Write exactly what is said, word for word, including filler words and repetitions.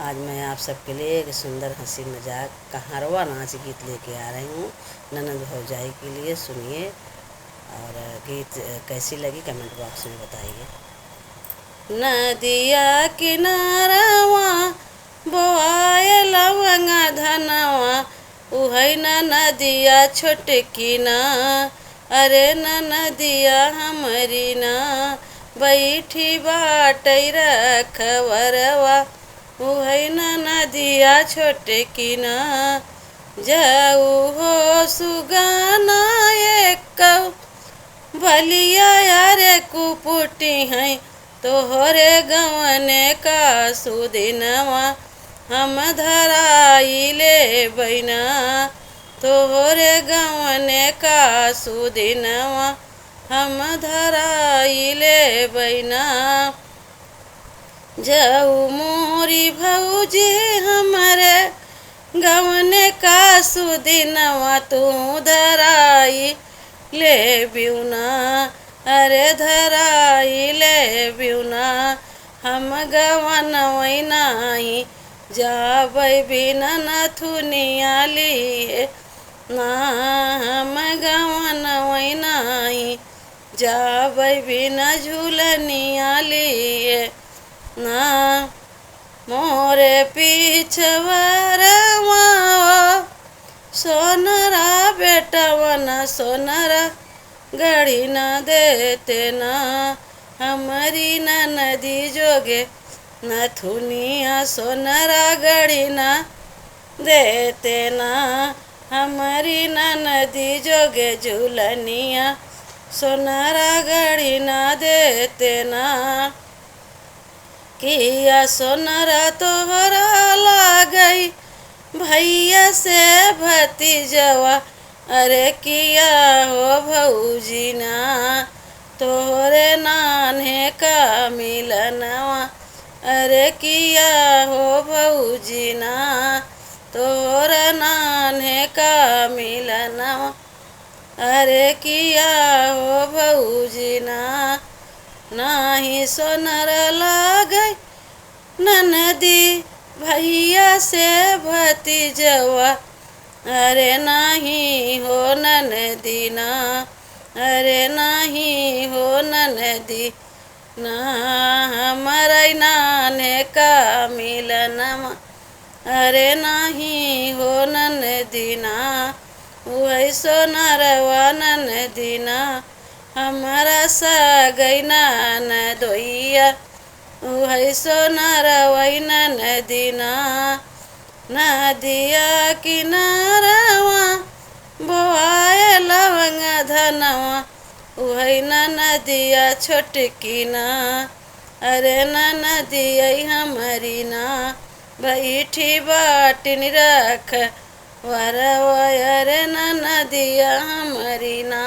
आज मैं आप सबके लिए एक सुंदर हंसी मजाक कहारवा नाच गीत लेके आ रही हूँ ननद भौजाई के लिए। सुनिए और गीत कैसी लगी comment box में बताइए। नदिया किनारवा बोआए लवंगा धनवा, उहै ननदिया छोटकी ना, अरे ननदिया हमरी ना, बैठी बाटै रखवरवा, उहै ननदिया छोटकी ना। जाऊ हो सुगना एक बलिया यारे कुपुटी हैं, तोहरे गवने का सुदिनवा हम धराई लेबै ना, तोहरे गवने का सुदिनवा हम धराई लेबै ना। जाऊ मोरी भौजी हमरे गवने का सुदिनवा तू धराई लेब्यू ना, अरे धराई लेब्यू ना। हम गवनवै नाहीं जाबै बिना नथुनिया लिहे ना, हम गवनवै नाहीं जाबै बिना झुलनिया लिहे ना। मोरे पिछवरवा सोनरा बेटवन सोनरा गढ़ी ना देते ना, हमरी ननदी जोगे नथुनिया सोनरा गढ़ी ना देते ना, हमरी ननदी जोगे झुलनिया सोनरा गढ़ी ना देते ना। किया सोनरा तोहरा लागै भैया से भतीजवा, अरे किया हो भौजी ना, तोहरे नान्हे का मिलनवा, अरे किया हो भौजी ना, तोहरा नान्हे का मिलनवा। अरे किया हो भौजी ना, नाहीं सोनरा लागै ननदी भैया से भतीजवा, अरे नाहीं हो ननदी ना, अरे नाहीं हो ननदी ना, हमरै नान्हे का मिलनवा, अरे नाहीं हो ननदी ना, उहै सोनरवा ननदी ना, हमरा सगै ननदोइया, उहै सोनरवै ननदी ना। नदिया किनारवा बोआए लवंगा धनवा, उहै ननदिया छोटकी ना, अरे ननदिया हमरी ना, बैठी बाटिन रखवरवा, अरे ननदिया हमरी ना।